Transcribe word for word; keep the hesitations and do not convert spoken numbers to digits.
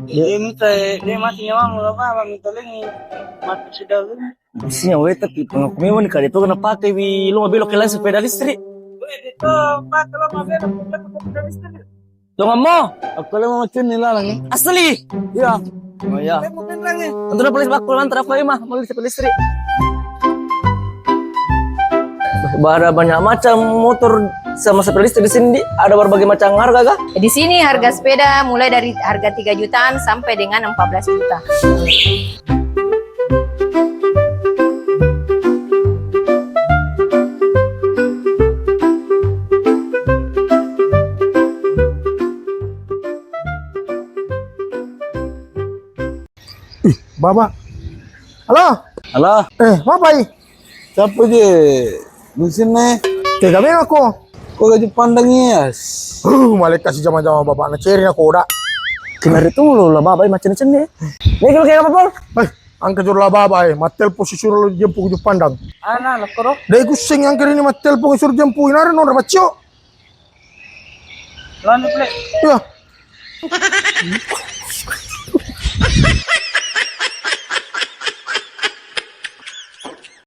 Iya. Dia minta, dia mati nyawang, apa, minta lengi. Mati sudah, lu. Isinya, weh, tapi pengaku memang kali itu kena pakai, wi, lu nggak belok ke lain sepeda listrik. Weh, itu pakai lo, mau belok, belok ke sepeda listrik. Jangan mau. Aku kalau mau macam ni lah, lagi. Asli? Iya. Oh, iya. Saya mau pindah, ya. Untuk polis bakul, lantar apa, Ima? Mau sepeda listrik. Bah, ada banyak macam motor sama sepeda listrik di sini, Di. Ada berbagai macam harga, kah? Di sini harga sepeda mulai dari harga tiga jutaan sampai dengan empat belas juta. Ih, Baba. Halo? Halo? Eh, Baba, ih. Siapa je? Di sini. Tega memang ko. Ko gaji pandang, yes. Huh, malaikat si jama-jama Baba na ceri na koda. Kenari tu lo lah Baba, eh, macam-macam ni. Ni kalau kayak apa, Pol? Eh, angka jor lah Baba, eh. Mattelpon si suruh lo jemput ke Jepandang. Ana, lo koro. Dai kusing angka ini mattelpon suruh jemput. Inara non rapacio. Lanjut, Le. Iya.